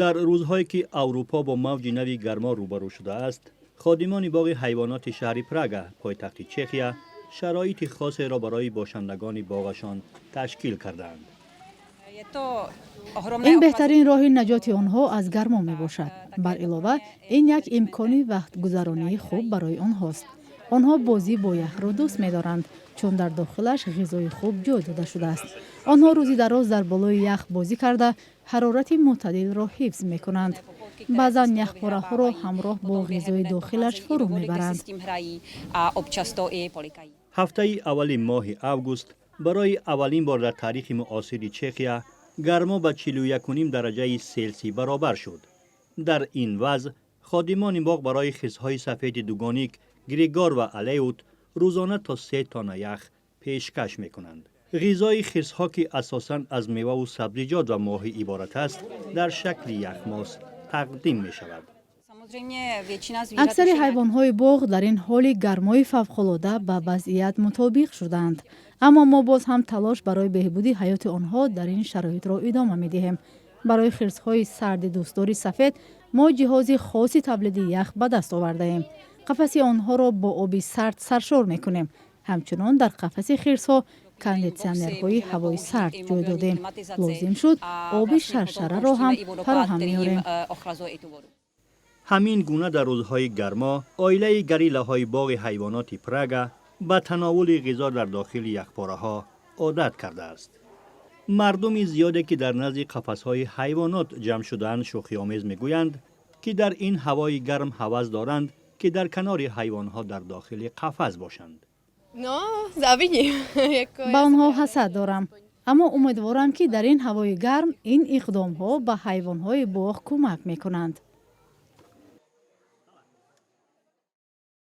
Дар рӯзҳое ки Аврупо бо мавҷи нави гармо рӯбарӯ шудааст, ходимони боғи ҳайвоноти шаҳри Прага, пойтахти Чехия, шароити хосеро барои бошандагони боғашон ташкил кардаанд. Ин беҳтарин роҳи наҷоти онҳо аз гармо мебошад. Бар илова, ин як имкони вақтгузаронии хуб барои онҳост. Онҳо бозӣ бо яхро дӯст медоранд, чун дар дохилаш ғизои хуб ҷой дода шудааст. Онҳо рӯзи дароз дар болои ях бозӣ карда, ҳарорати мӯътадилро ҳифз мекунанд. Баъзан яхпораҳоро ҳамроҳ бо ғизои дохилаш фурӯ мебаранд. Ҳафтаи аввали моҳи август барои аввалин бор дар таърихи муосири Чехия гармо ба 41,5 дараҷаи Селсӣ баробар шуд. Дар ин вазъ ходимони боғ барои хирсҳои сафеди дугоник Григор ва Алеут рӯзона то 3 тонна ях пешкаш мекунанд. Ғизои хирсҳо, ки асосан аз меваву сабзиҷот ва моҳӣ иборат аст, дар шакли яхмос тақдим мешавад. Аксари ҳайвонҳои боғ дар ин ҳоли гармои фавқулода ба вазъият мутобиқ шудаанд, аммо мо боз ҳам талош барои беҳбуди ҳаёти онҳо дар ин шароитро идома медиҳем. Барои хирсҳои сарди дӯстдори сафед мо ҷиҳози хоси тавлиди ях ба даст овардаем. Қафаси онҳоро бо оби сард саршор мекунем. Ҳамчунон дар қафаси хирсҳо кондитсионерҳои ҳавои сард ҷой додем. Лозим шуд, оби шаршараро ҳам фароҳам меорем. Ҳамин гуна дар рӯзҳои гармо оилаи гориллаҳои боғи ҳайвоноти Прага ба тановули ғизо дар дохили яхпораҳо одат кардааст. Мардуми зиёде, ки дар назди қафасҳои ҳайвонот ҷамъ шудаанд, шӯхиомез мегӯянд, ки дар ин ҳавои гарм ҳавас доранд, ки дар канори ҳайвонҳо дар дохили қафас бошанд. Ба онҳо ҳасад дорам, аммо умедворам, ки дар ин ҳавои гарм ин иқдомҳо ба ҳайвонҳои боғ кӯмак мекунанд.